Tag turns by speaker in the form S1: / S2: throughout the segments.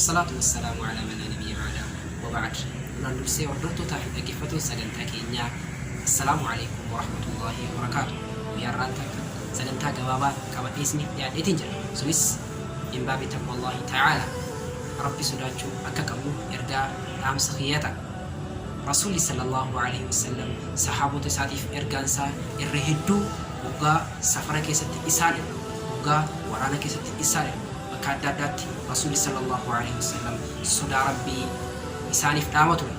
S1: Wassalaatu wassalaamu alaa man laa nabiyya ba'da wa ba'd. Duraan dursee hordoftootaa fi dhaggeeffattoota sagantaa keenyaa Assalaamu alaikum warahmatullaahi wabarakaatuh. Guyyaa har'aan takka sagantaa gabaabaa qabadhee isiniif dhiyaadheetiin jira. Sunis min baabi taqwallaahi ta'aalaa Rabbi sodaachuu akka qabnu ergaa dhaamsa kiyya ta'a. Rasuulli sallallaahu aleyhi wasallam sahaabota isaatiif ergaan isaa irra hedduu hoggaa safara keessatti isaan ergu, hoggaa waraana keessatti isaan ergu, bakka adda addaatti Rasuulli sallallaahu aleyhi wasallam sodaa Rabbii isaaniif dhaama ture.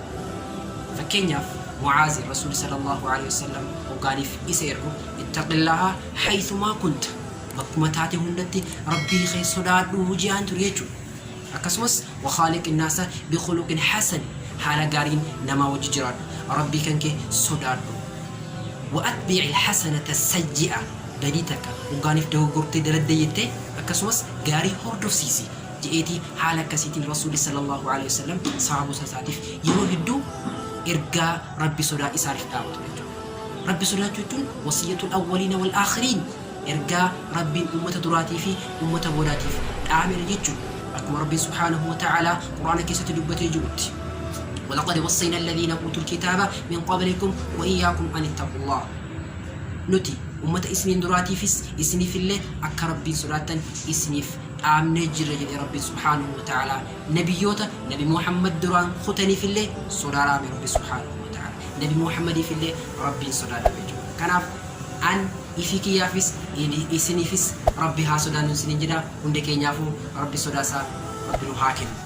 S1: Fakkeenyaaf Mu'aaziin Rasuulli sallallaahu aleyhi wasallam hoggaaniif isa ergu ittaqillaaha haythumaa kunta bakkuma taate hundatti Rabbii kee sodaadhu je'aan ture jechuudha. Akkasumas wakhaaliqin naasa bikhuluqin hasan haala gaariin namaa wajji jiraadhu. Rabbii kan kee sodaadhu. Wa atbi'il hasanata sayyi'a badii takka hoggaaniif dogoggortee daladde jettee akkasumas gaarii hordofsiisi je'eeti haala akkasiitiin Rasuulli sallallaahu aleyhi wasallam sahaabota isaatiif yeroo hedduu ergaa Rabbi sodaa isaaniif dhaama ture jechuudha. Rabbi sodaachuu jechuun wasiyyatul awwaliina wal aakhiriin ergaa Rabbiin ummata duraatii fi ummata boodaatiif dhaamedha jechuudha. Akkuma Rabbiin subhaanahu wa ta'aalaa Qur'aana keessatti dubbatee jirutti. Walaqad wassayna alladhiina uutul kitaaba min qablikum wa iyyaakum an ittaqullaah. Nuti ummata isiniin duraatiifis isiniifillee akka Rabbiin sodaattan isiniif dhaamnee jirra jedhe Rabbiin subhaanahu wa ta'aalaa. Nabiyyoota Nabi Muhammad duraan kutaniifillee sodaa dhaame Rabbi subhaanahu wa ta'aalaa. Nabi Muhammadiifillee Rabbiin sodaa dhaame jechuudha. Kanaaf an ifii kiyyaafis isiniifis Rabbi haa sodaannu isiniin jedha. Hunda keenyaafuu Rabbi sodaa isaa Rabbi nu haa kennu.